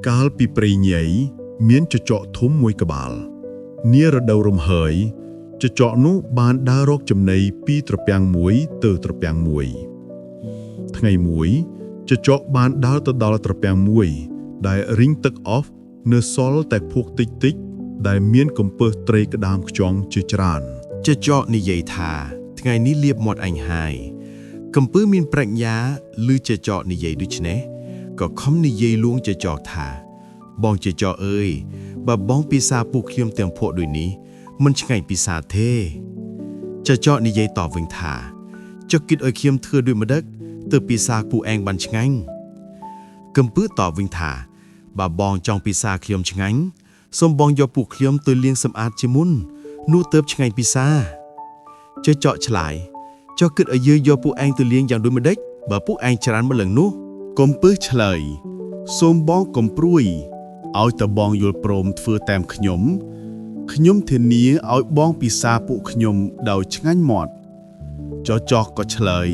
កាលពីព្រៃញីមានចចកធំមួយក្បាលនារដូវរំហើយចចកនោះបានដើររកចំណីពីត្រពាំងមួយទៅត្រពាំងមួយ ថ្ងៃមួយចចកបានដើរទៅដល់ត្រពាំងមួយ ដែលរីងទឹកអស់នៅសល់តែភក់តិចតិចៗដែលមានកំពើសត្រីក្តាមខ្យងជាច្រើន ចចកនិយាយថា ថ្ងៃនេះលាបមាត់អញហើយកំពើមានប្រាជ្ញាឮចចកនិយាយដូច្នេះក៏ខំនិយាយលួងចចកថា បងចចកអើយបើបងពិសាពួកខ្ញុំទាំងភក់ដូចនេះមិនឆ្ងាញ់ពិសាទេចចកនិយាយតបវិញថាចុះគិតឲ្យខ្ញុំធ្វើដូចម្ដេចទើបពិសាពួកឯងបានឆ្ងាញ់កំពើតបវិញថា បើបងចង់ពិសាខ្ញុំឆ្ងាញ់សូមបងយកពួកខ្ញុំទៅលាងសម្អាតជាមុននោះទើបឆ្ងាញ់ពិសាចចកឆ្លើយចុះគិតឲ្យយើងយកពួកឯងទៅលាងយ៉ាងដូចម្ដេចបើពួកឯងច្រើនម្លឹងនោះ កំពឹសឆ្លើយសូមបងកុំព្រួយឲ្យតបងយល់ព្រមធ្វើតាមខ្ញុំ ខ្ញុំធានាឲ្យបងពិសាពួកខ្ញុំដោយឆ្ងាញ់មាត់ចចកក៏ឆ្លើយ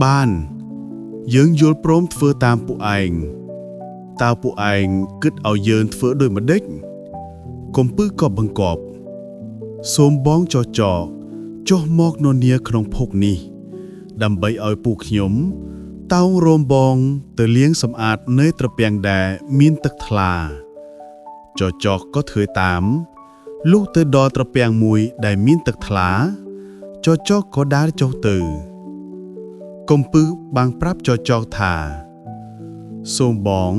បាន យើងយល់ព្រមធ្វើតាមពួកឯងតើពួកឯងគិតឲ្យយើងធ្វើដូចម្ដេចកំពឹសក៏បង្កប់សូមបងចចកចុះមកននាក្នុងភោគនេះ ដើម្បីឲ្យពួកខ្ញុំ តោងរោមបងទៅលាងសម្អាតនៅត្រពាំងដែលមានទឹកថ្លាចចកក៏ធ្វើតាមលុះទៅដល់ត្រពាំងមួយដែលមានទឹកថ្លាចចកក៏ដើរចុះទៅកំពឹសបានប្រាប់ចចកថាសូមបង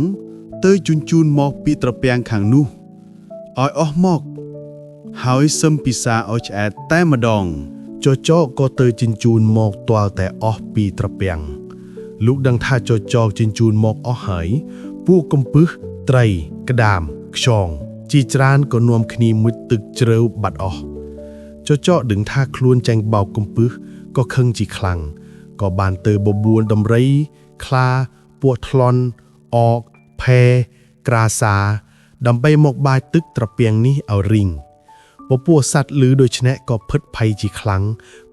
ទៅជញ្ជូនមកពីត្រពាំងខាងនោះឲ្យអស់មក ហើយសឹមពិសាឲ្យឆ្អែតតែម្ដង ចចកក៏ទៅជញ្ជូនមកទាល់តែអស់ពីត្រពាំងលោកដឹងថាចចកជញ្ជូនមកអស់ហើយពួកកំពឹសត្រីក្តាមខ្យងជាច្រើនក៏នាំគ្នាមុជទឹកជ្រៅបាត់អស់ចចកដឹងថាខ្លួនចាញ់បោកកំពឹសក៏ខឹងជាខ្លាំងក៏បានទៅបបួលដំរី ខ្លាពស់ថ្លន់អកផែក្រាសា ដើម្បីមកបាយទឹកត្រពាំងនេះឲ្យរីង ពពួកសត្វឮដូច្នេះក៏ភិតភ័យជាខ្លាំង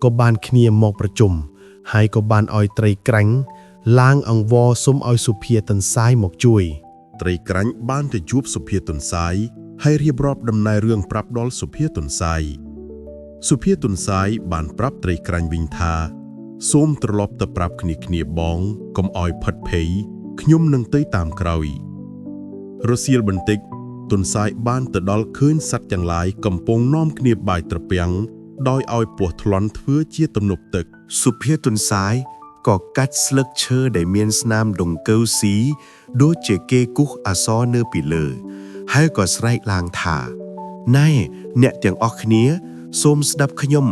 ក៏បានគ្នាមកប្រជុំហើយក៏បានឲ្យត្រីក្រាញ់ឡើងអង្វរសុំឲ្យសុភាទន្សាយមកជួយ ត្រីក្រាញ់បានទៅជួបសុភាទន្សាយហើយរៀបរាប់ដំណើររឿងប្រាប់ដល់សុភាទន្សាយសុភាទន្សាយបានប្រាប់ត្រីក្រាញ់វិញថាសូមត្រឡប់ទៅប្រាប់គ្នាគ្នាបងកុំឲ្យផិតភ័យខ្ញុំនឹងទៅតាមក្រោយរសៀលបន្តិចទន្សាយបានទៅដល់ឃើញសត្វទាំងឡាយកំពុងនាំគ្នាបាយត្រពាំងដោយឲ្យពស់ថ្លាន់ធ្វើជាទំនប់ទឹក សុភាទុនសាយក៏កាច់ស្លឹកឈើដែលមានស្នាមដង្កូវស៊ីដូចជាគេគូសអក្សរនៅពីលើ ហើយក៏ស្រែកឡើងថាណែអ្នកទាំងអស់គ្នា សូមស្ដាប់ខ្ញុំ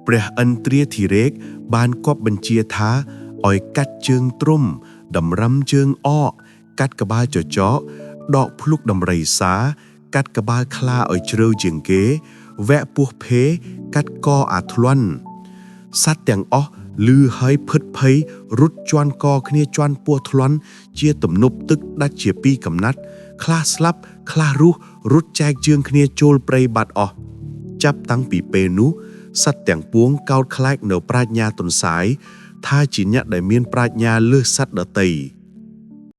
ព្រះឥន្ទ្រាធិរេកបានគប់បញ្ជាថាឲ្យកាត់ជើងទ្រុំតម្រឹមជើងអក កាត់ក្បាលចចកដកភ្លុកដំរីសា កាត់ក្បាលខ្លាឲ្យជ្រៅជាងគេវៈពោះភេកាត់កអាធ្លាន់ សត្វទាំងអស់ឮហើយភិតភ័យរត់ជន់កគ្នាជន់ពោះធ្លាន់ជាទំនប់ទឹកដាច់ជាពីរកំណាត់ ខ្លះស្លាប់ខ្លះរស់រត់ចែកជើងគ្នាចូលព្រៃបាត់អស់ចាប់តាំងពីពេលនោះសត្វទាំងពួងកោតខ្លាចនៅប្រាជ្ញាទន្សាយថាជាអ្នកដែលមានប្រាជ្ញាលើសសត្វដទៃ។